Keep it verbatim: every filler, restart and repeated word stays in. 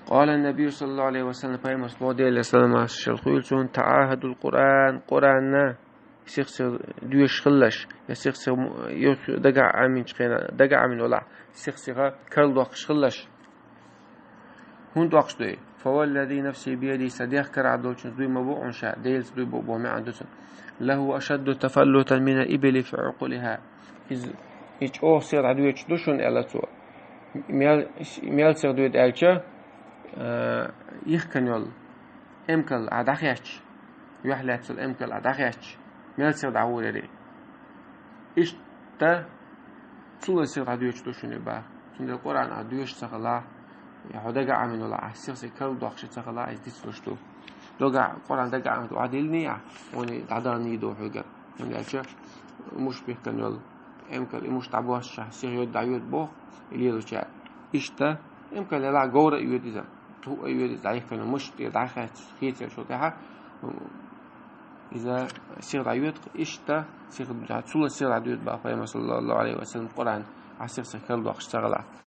قال النبي صلى الله عليه وسلم, пайхамар, саллаллаху алейхи ва саллям, шел хуйла цун: تعاهدوا القرآن, Къуръанна сих-сих доьшуш хилалаш, я сих-сих м-, юх дага Ӏаминчу хенахь, дага Ӏамин валахь, сих-сиха карладоккхуш хилалаш. ХӀунда доккхуш ду и? فوالذي نفسي بيده, сан дегӀ карахь долчунца дуй ма бу хьуна ша, Делаца дуй бу боху маьӀна ду цуьнан. لهو أشد تفلتا من الإبل في عقولها. Иза, и чӀогӀа сих дӀадоьдуш ду шуна, аьлла цо. Мел, мел сих доьду аьлча, а, йихкина йолу эмкал а дӀахецча, юьхь лаьцна йолу эмкал а дӀахецча, мел сих дӀагӀур яра и. Иштта цул а сих дӀадоьдуш ду шуна и боху. Цундела Къуръан а доьшуш ца хилахь, я хьо дага Ӏамин валахь, ахь сих-сих карладоккхуш ца хилахь, иза дицлуш ду. Дага, Къуръан дага Ӏамин валахь, дилла ахь, хьуна дӀадахана ду хьоьгара. ХӀунда аьлча муш бихкина йолу эмкал, и муш дӀабоссуш, сих йоьду дӀайоьду боху, и лелочара. Иштта эмкал елахь, говра а йоьду иза, ту а йоьду иза, дӀайихкина йолу муш тӀера дӀахецна, хецна йолчул тӀаьхьа, иза сих дӀайоьду, иштта сих, цул а сих дӀадоьду боху пайхамар, саллаллаху алейхи ва саллям, Къуръан ахь сих-сих карладоккхуш ца хилахь.